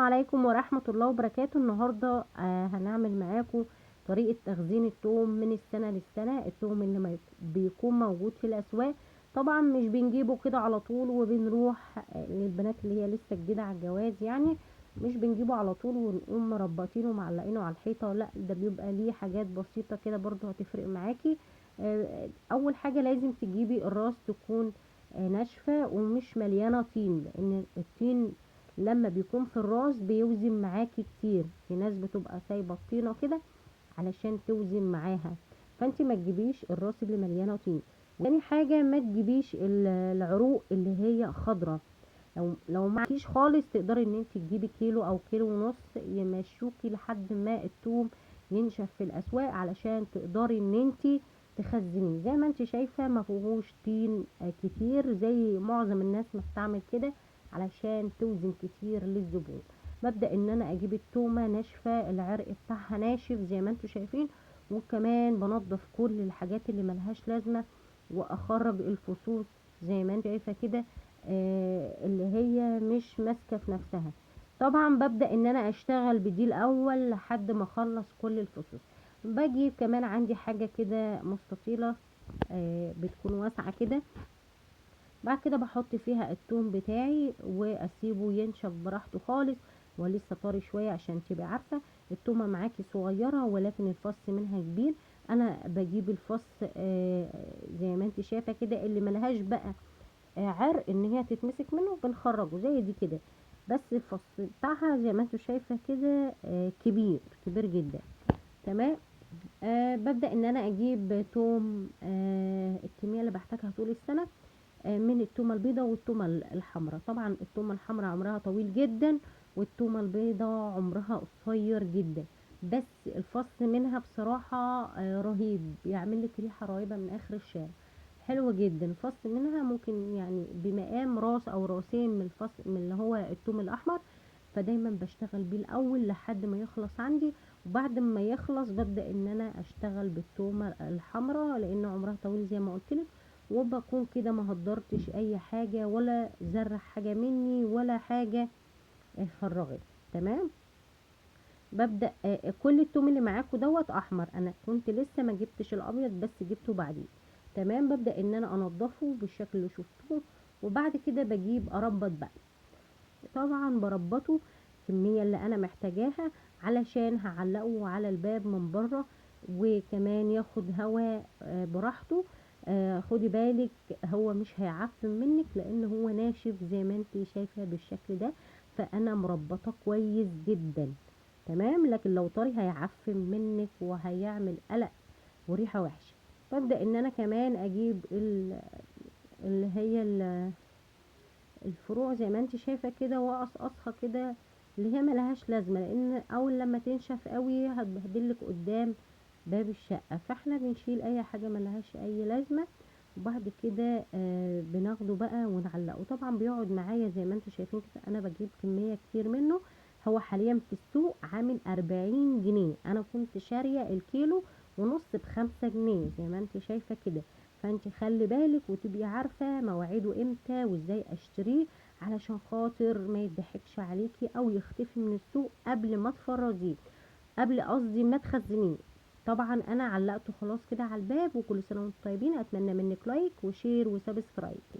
عليكم ورحمة الله وبركاته. النهاردة هنعمل معاكم طريقة تخزين التوم من السنة للسنة. التوم اللي ما بيكون موجود في الأسواق، طبعا مش بنجيبه كده على طول وبنروح للبنات اللي هي لسه جديدة على الجواز، يعني مش بنجيبه على طول ونقوم مربطينه ومعلقينه على الحيطة، لا ده بيبقى ليه حاجات بسيطة كده برضو هتفرق معاكي. أول حاجة لازم تجيبي الراس تكون ناشفة ومش مليانة طين، لأن الطين لما بيكون في الراس بيوزن معاكي كتير. في ناس بتبقى سايبة الطينة كده علشان توزن معاها، فانت ما تجيبيش الراس اللي مليانة طين. تاني حاجة ما تجيبيش العروق اللي هي خضرة. لو معكيش خالص تقدري ان انت تجيبي كيلو او كيلو ونص يمشوكي لحد ما التوم ينشف في الاسواق، علشان تقدري ان انت تخزنيه. زي ما انت شايفة ما فيهوش طين كتير زي معظم الناس ما بتعمل كده علشان توزن كتير للزبون. ببدأ ان انا اجيب التومة ناشفة، العرق بتاعها ناشف زي ما انتوا شايفين، وكمان بنضف كل الحاجات اللي ملهاش لازمة واخرج الفصوص زي ما انت شايفة كده، اللي هي مش ماسكة في نفسها. طبعا ببدأ ان انا اشتغل بدي الاول لحد ما اخلص كل الفصوص. بجيب كمان عندي حاجة كده مستطيلة، بتكون واسعة كده، بعد كده بحط فيها التوم بتاعي واسيبه ينشف براحته خالص، ولسه طري شوية عشان تبقي عارفة التومة معاكي صغيرة ولكن الفص منها كبير. انا بجيب الفص، زي ما انت شايفة كده، اللي ملهاش بقى، عرق ان هي تتمسك منه بنخرجه زي دي كده، بس الفص بتاعها زي ما انتوا شايفة كده، كبير كبير جدا. تمام. ببدأ ان انا اجيب توم، الكمية اللي بحتاجها طول السنة، من التومة البيضاء والتومة الحمراء. طبعا التومة الحمراء عمرها طويل جدا والتومة البيضاء عمرها قصير جدا، بس الفص منها بصراحة، رهيب، بيعمل لك ريحة رهيبة من اخر الشارع، حلوة جدا. الفص منها ممكن بمقام راس او راسين من الفص من اللي هو التوم الاحمر، فدايما بشتغل بيه الاول لحد ما يخلص عندي، وبعد ما يخلص ببدأ ان انا اشتغل بالتومة الحمراء لان عمرها طويل زي ما قلت لك، وبكون كده ما هدرتش اي حاجة ولا زرع حاجة مني ولا حاجة فرغت. تمام. ببدأ، كل التوم اللي معاكم دوت احمر، انا كنت لسه ما جبتش الابيض بس جبته بعدين. تمام. ببدأ ان انا انضفه بالشكل اللي شفتوه، وبعد كده بجيب اربط بقى. طبعا بربطه الكمية اللي انا محتاجاها علشان هعلقه على الباب من بره، وكمان ياخد هواء، براحته. خدي بالك هو مش هيعفن منك لان هو ناشف زي ما انت شايفة بالشكل ده، فانا مربطه كويس جدا. تمام. لكن لو طري هيعفن منك وهيعمل قلق وريحة وحشة. ببدأ ان انا كمان اجيب اللي هي الفروع زي ما انت شايفة كده، واقصقصها كده اللي هي ملهاش لازمة، لان اول لما تنشف قوي هتبهدلك قدام باب الشقة، فاحنا بنشيل اي حاجة ملهاش اي لازمة، وبعد كده، بناخده بقى ونعلقه. طبعا بيقعد معايا زي ما انتم شايفين كده، انا بجيب كمية كتير منه. هو حاليا في السوق عامل 40 جنيه، انا كنت شارية الكيلو ونص ب5 جنيه زي ما انت شايفة كده. فانت خلي بالك وتبقي عارفة مواعيده امتى وازاي اشتريه علشان خاطر ما يضحكش عليكي او يختفي من السوق قبل ما تفرزيه، قبل قصدي ما تخزنيه. طبعا انا علقته خلاص كده على الباب، وكل سنة وانتم طيبين. اتمنى منك like و share و subscribe.